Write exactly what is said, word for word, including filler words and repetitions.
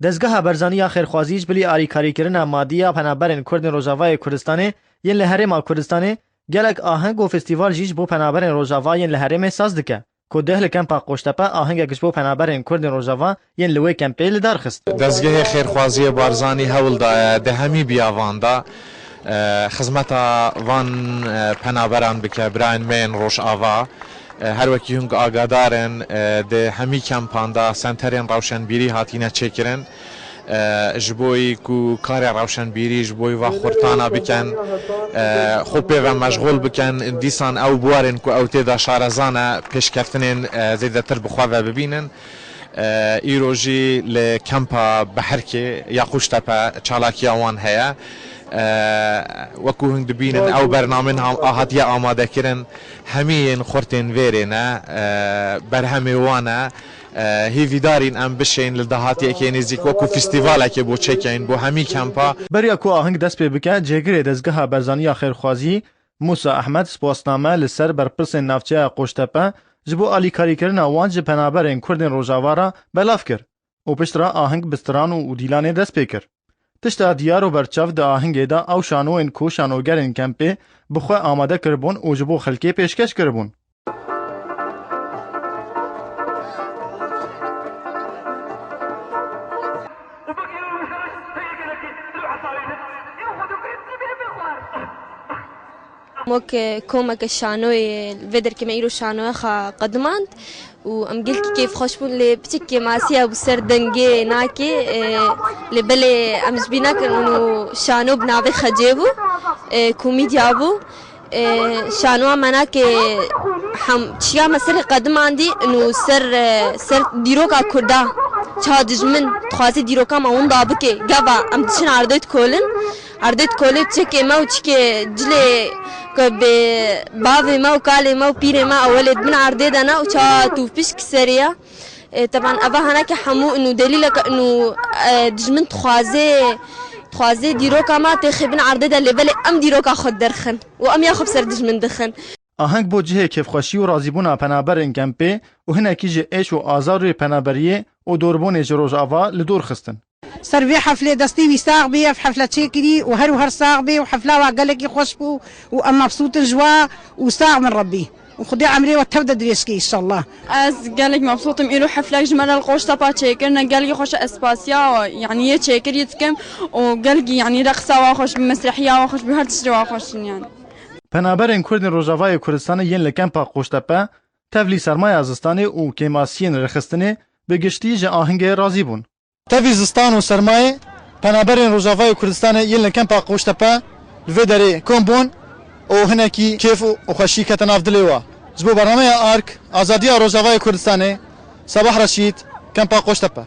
Dezgeha Berzanî ya Xêrxwazî ji bilî alîkarîkirina madî ya penaberên Kurd ên Rojavayê Kurdistanê yên li Herêma Kurdistanê gelek aheng û festîval jî ji bo penaberên Rojava yên li herêmê saz dike, ku dih li kempa Qoştepe ahengek ji bo penaberên Kurd ên Rojava yên li wê kempê li dar xist. Dezgehê Xêrxwaziyê Barzanî hewl daye di hemî biyavan de, e, xizmeta van, e, penaberan bike, birayên me yên Rojava. E, her wekî hûn agadar in, e, di hemî kempan de senterên rewşenbîrî hatîne çêkirin. E, ji bo yî ku karê rewşenbîrî ji bo yî va xurtana bikin, e, xwe pê ve meşxûl bikin, dîsan ew biwarên ku ew tê de şareza ne, pêşkeftinên, e, zêdetir bi xwe ve bibînin. E, îro jî li kempa Beherkê ya Qoştepe çalakiya wan heye. E, wekû hûn dibînin, ew bernamên ham-, a hatiye amadekirin, hemî yên xurtên vêrê ne, e, berhemê wan e. E, hîvîdarîn em bişên li dahatiyekê nêzîk wekû festîvalekê bo çêkeyn bo hemî kempa. Beriya ku aheng dest pê bike, cêgirê Dezgeha Berzanî ya Xêrxwazî, Mûsa Ehmed, spasname li ser berpirsên navçeya Qoştepe ji bo alîkarîkirina wan ji penaberên Kurd ên Rojava re belav kir û piştre aheng bi stran û dîlanê dest pê kir. Tişta diyar û berçav di ahengê de ew şanoyên ku şanogerên kempê bi xwe amade kiribûn û ji bo xelkê pêşkeş kiribûn. Mok komeke şanoyê vê derkê me îro şanoya xwe qedimand û em gelkî kêfxweş bûn, lê piçek kêmasiya bû ser dengê nakê, e, lê belê em ji bîr nakin û şano bi navê Xecê bû, e, komîdya bû. E, şanoya me nakê hem çiya me serê qedimandî û ser, e, ser dîroka Kurda, çawa dijmin dixwaze dîroka me winda bike, gava em diçin erdê dikolin. Erdê dikolê çekê me û çikê cilê ku bi bavê me û kalê me û pîrê me ewelê di bin erdê de ne û ça tûfpişk serê ya. E, teban eva heneke hemû û delîleke û, e, dijmin dixwaze, dixwaze dîroka me têxê bin erdê de lê belê em dîroka xwe derxin û em ya xwe bi ser dijmin dixin. Aheng bo cihê kêfxweşî û razîbûna penaberên kempê û hinekî ji êş û azarê penaberiyê û dorbûnê ji Rojava li dor xistin. Ser vê heflê destê wî sax bê, ev hefle çêkirî û her û her sax bê û hefla wa gelekî xweş bû û em mebsût in ji wa û sax bin Rebbî û Xwedê emrê we tev de dirêj ke, înşallah. Ez gelek mebsût im, îro heflek ji me re li Qoştepa çêkirine, gelekî xweş e, ez spasiya we, yanî yê çêkirî dikim û gelekî, yanî reqsa wa xweş bî, mesrehiya wa xweş bî, her tiştê wa xweş in, yanî. Penaberên Kurd ên Rojavayê Kurdistanê yên li kempa Qoştepe tevlî sermaya zistanê û kêmasiyên rêxistinê bi giştî ji ahengê razî bûn. Tevî zistan û sermayê penaberên Rojavayê Kurdistanê yên li kempa Qoştepe li vê derê kom bûn û hinekî kêf û xweşî kete nav dilê wa. Ji bo bernameya Ark, Azadiya Rojavayê Kurdistanê, Sabah Reşîd, kempa Qoştepe.